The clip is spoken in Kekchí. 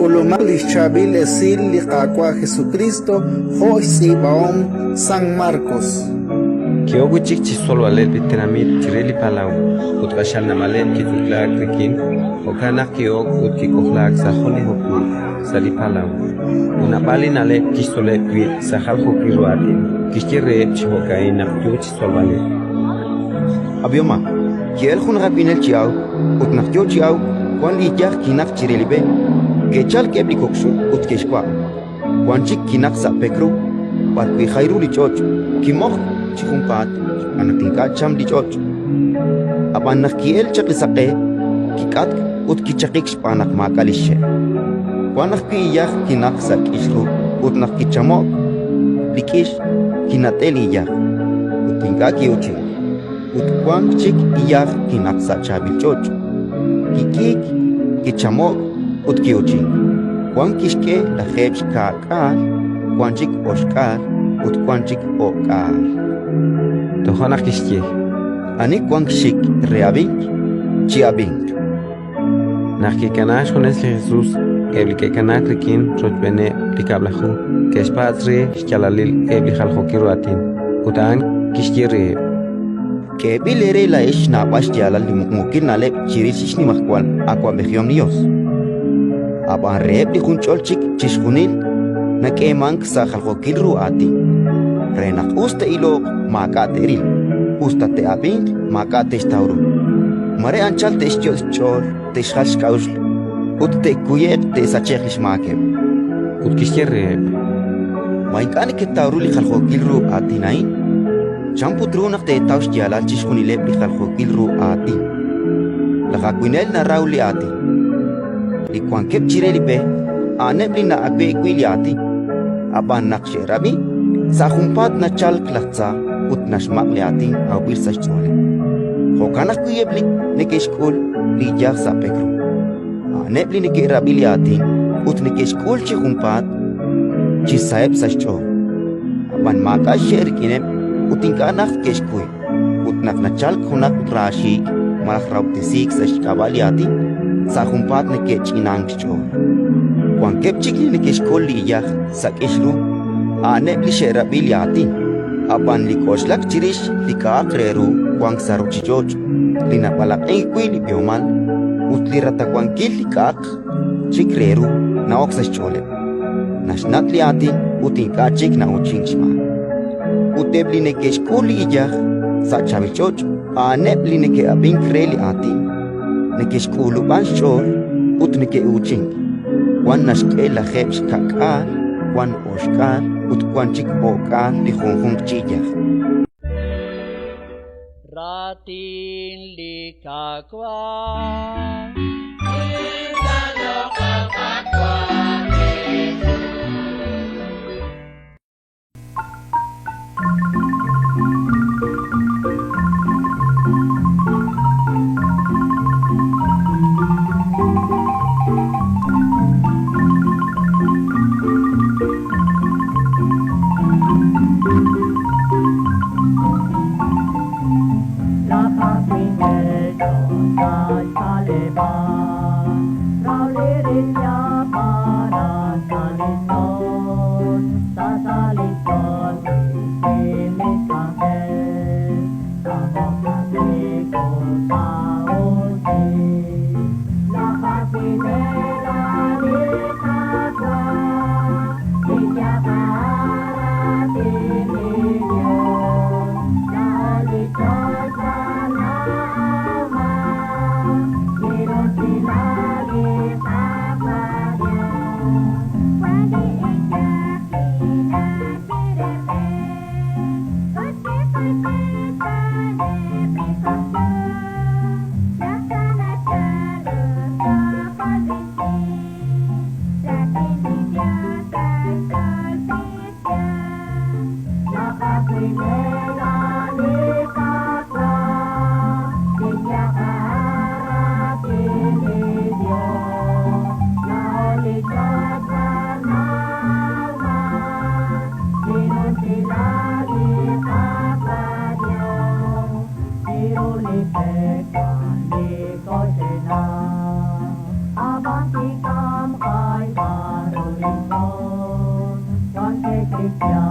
K'ulumaq li xChaab'il Esil li Qaawa' Jesukriist jo' xtz'iib'ahom San Markos. Ki'ok wi' chik chi xtzolb'aleb' li tenamit chire li palaw, ut q'axal naab'aleb' ke'ch'utlaak rik'in, jo'kan naq ki'ok ut kik'ojlaak sa' jun li jukub' sa' li palaw. Ut naab'al li na'leb' kixtzoleb' wi' sa' jaljookil ru aatin, kixye reheb' chi jo'ka'in naq yo chi xtzolb'aleb'. Ab'ihomaq, ki'elk jun rawinel chi awk, ut naq yo chi awk, wank li iyaj kinaq chire li b'e. Ke'chalk eb' li kok' xul ut ke'xwa'. Wan chik kinaq sa' pek ru, b'arwi' jay ru li ch'och', kimoqk chi junpaat xb'aan naq ink'a' cham li ch'och'. Ab'an naq ki'elk chaq li saq'e, kik'atk ut kichaqik xb'aan naq maak'a' li xxe'. Wank ajwi' iyaj kinaq sa' k'ix ru ut naq kichamo'k li k'ix, kinat'e li iyaj, ut ink'a' ki'uuchink. Ut wank chik iyaj kinaq sa' chaab'il ch'och', kik'iik, kichamo'k ut ki'uuchink. Wank kixk'e 70, wan chik oxk'aal ut wan chik o'k'aal. Toja' naq kixye: Ani wank xxik re ab'ink, chi'ab'inq. Naq kikanaak xjunes li Jesus, eb' li ke'kanaak rik'in rochb'eeneb' li Kab'laju ke'xpatz' re xyaalalil eb' li jaljookil ru aatin, ut a'an kixye reheb': K'eeb'il eere laa'ex naab'al xyaalal li muqmuukil na'leb' chirix li xnimajwal awab'ejihom li Yos. Ab'an reheb' li junch'ol chik chixjunil nak'eemank sa' jaljookil ru aatin, re naq us te'iloq maak'a' te'ril, us ta te'ab'inq maak'a' te'xtaw ru. Mare anchal te'xyot' xch'ool, te'xjal xk'a'uxl ut te'kuye'q te'sache'q li xmaakeb'. Ut kixye reheb': Ma ink'a' neketaw ru li jaljookil ru aatin a'in? Chan put ru naq teetaw xyaalal chixjunileb' li jaljookil ru aatin? Laj awinel naraw li aatin. Li wankeb' chire li b'e, a'aneb' li na'awe'k wi' li aatin. Ab'an naq xe'rab'i, sa' junpaat nachalk laj tza ut naxmaq' li aatin awb'il sa' xch'ooleb'. Jo'kan ajwi' eb' li neke'xk'ul li iyaj sa' pek ru, a'aneb' li neke'rab'i li aatin ut neke'xk'ul chi junpaat chi saheb' sa' xch'ool. Ab'an maak'a' xxe' rik'ineb' ut ink'a' najt ke'xkuy. Ut naq nachalk junaq raaxiik' malaj rahob'tesiik sa' xk'ab'a' li aatin, sa' junpaat neke'ch'inank xch'ool. Wankeb' chik li neke'xk'ul li iyaj sa' k'ix ru, a'aneb' li xe'rab'i li aatin, ab'an li k'oxlak chirix li k'a'aq re ru wank sa' ruuchich'och', li nab'alaq'ink wi' li b'ihomal ut li ratawankil li k'a'aq chik re ru na'ok sa' xch'ooleb', naxnat' li aatin ut ink'a' chik na'uuchink xb'aan. Ut eb' li neke'xk'ul li iyaj sa' chaab'il ch'och', a'aneb' li neke'ab'ink re li aatin, neke'xk'ulub'an xch'ool ut neke'uuchink. Wan naxk'e 70, wan oxk'aal ut wan chik o'k'aal li junjunq chi iyaj. Raatin li Qaawa'. Thank